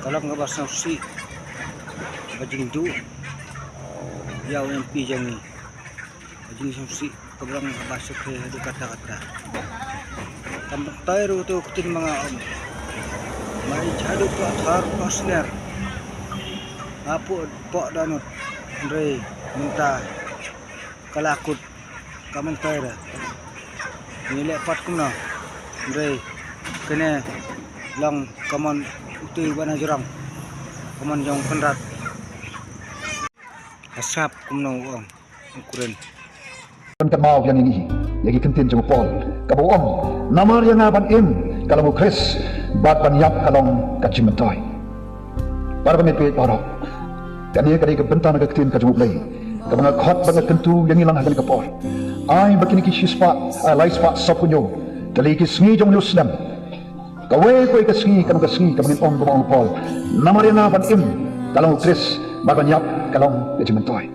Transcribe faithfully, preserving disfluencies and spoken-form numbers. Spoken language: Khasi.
Ka long kaba sngewsih, ba jingduh ïa u M P jong ngi. Ka jingsngewsih kaba long kaba sngewsih haduh katta katta. Kam tei ruh tu ktien ma nga ong. Ma i haduh poh thar poh sner. Hapoh poh dohnud. Hynrei mynta ka la kut. Ka mon tei re. Ngi leh pat kumno. Hynrei kane long ka mon utu ba na jrong. Ka mon jong Kynrad. Ka sngap kumno u ong u kren. Pynkyntiew ïa ngi ïa ki ktien jong u Paul kaba u ong, namar ïa nga ban im ka long u Khrist bad ban ïap ka long ka jingmyntoi. Para bangeit baroh, kane ka dei ka bynta na ka ktien ka jong u Blei kaba nga khot ba nga kyntu ïa ngi lang ha kane ka por. Ai ba kine ki shispah, ai lai spah sawphew hynñiew tylli ki sngi jong u snem. Kawei kawei ka sngi ka long ka sngi kaba ngin ong kumba ong u Paul, namar ïa nga ban im ka long u Khrist bad ban ïap ka long ka jingmyntoi.